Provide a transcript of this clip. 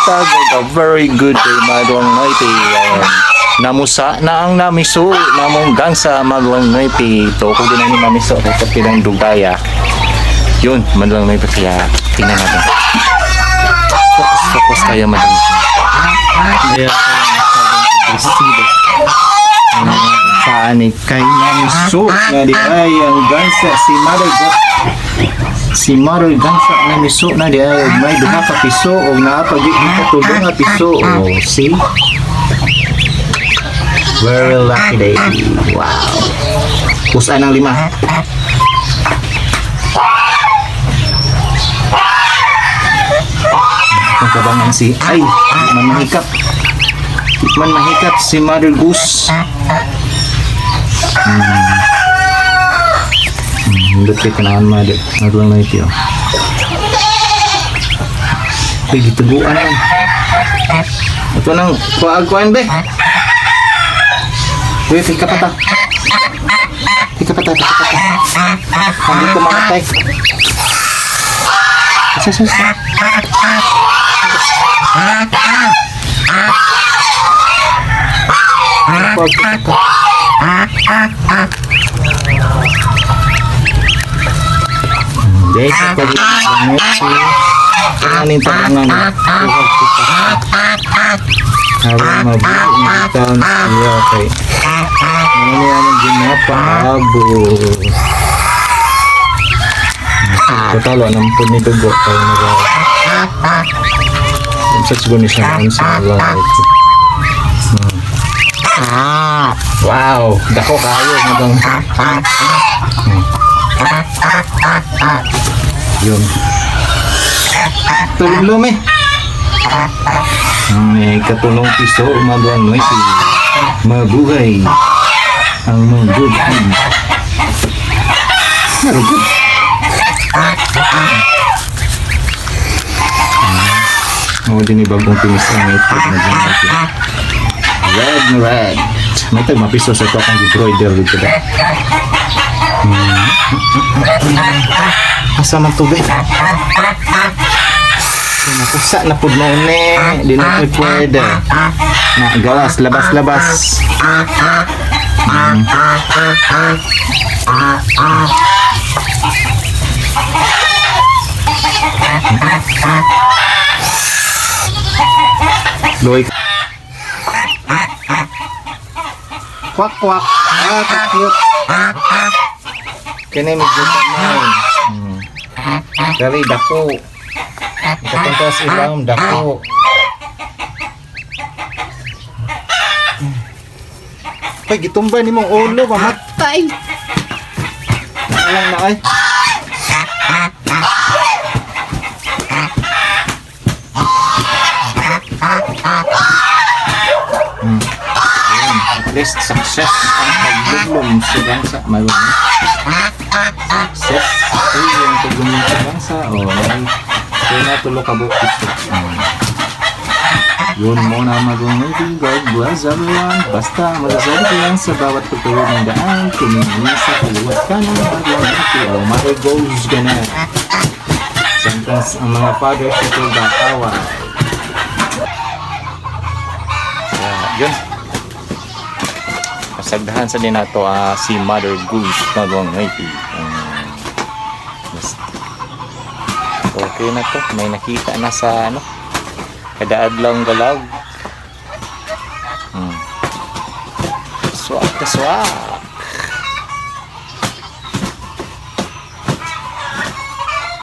Buntag, a very good day, Madlang Noypi. Ayan. Namusa na ang namiso, namong gangsa, Madlang Noypi. To ko din ni namiso, kay kapilang dugaya. Yun, Madlang Noypi, kaya tingnan natin. Focus, focus tayo, Madlang Noypi. Kaya pala masyadong agresibo. Ang saan eh, kay namiso na di ay ang gangsa si Mother God. Si Mother Gangsa na miso na di ay may duha ka piso o naapagit ni katulo nga piso o, see, very lucky day. Wow, pusan ang lima. Ang kabangan si ay di man mahikap, di man mahikap si Mother Goose. Hindot kay kanahan mother. Madlang na ito. Ay, gituguan man. Ito nang kuag-kuan be. Uy, pika pa ta. Pika pa ta, pika pa ta. Hindi ko mamatay. Isa, isa, isa. Kuag, pika pa. Hindi, pag kanin tabangan kuhag kita. Aron mabuhi na taon siya kay ano niya ang ginapaabot. Total, anong po ni dugo kay naga. Unsa siguro ni siya noon sa life. Wow, dako kayo madang. Yun. Tulog lumi. May katulong piso umagang may si mabuhay ang mga good. Very good. Oo, din bagong pinis ang ito. Red na red. May tag mapiso sa ito akong broider dito ba. Asa man tubig? Nakusa na pud mo ni. Di na ko pwede. Na gawas, labas, labas. Loy. Kwak kwak. Ah, ka-cute. Kini medyo gamay. Dari dako. Katong ilawom dako. Pag gitumba ni mong ulo, mamatay. Alang na ay. Yun, at least success ang paglulom sa gangsa. Mayroon na. Success. Ay, yung paglulom sa gangsa. O, ay. Kaya na tulo ka bukis. Yun muna, magong. God bless everyone. Basta masasabi ko lang sa bawat pagtawid ng daan, tumingin sa kaliwa't kanan, magong o mother goes ka na. Sometimes ang mga fathers ito gakawa. Kaya, yun. Pasagdahan sa din nato si Mother Goose, Magong Noypi. Okay na to. May nakita na sa ano. Kada adlaw ang galaw. Swak ka swak.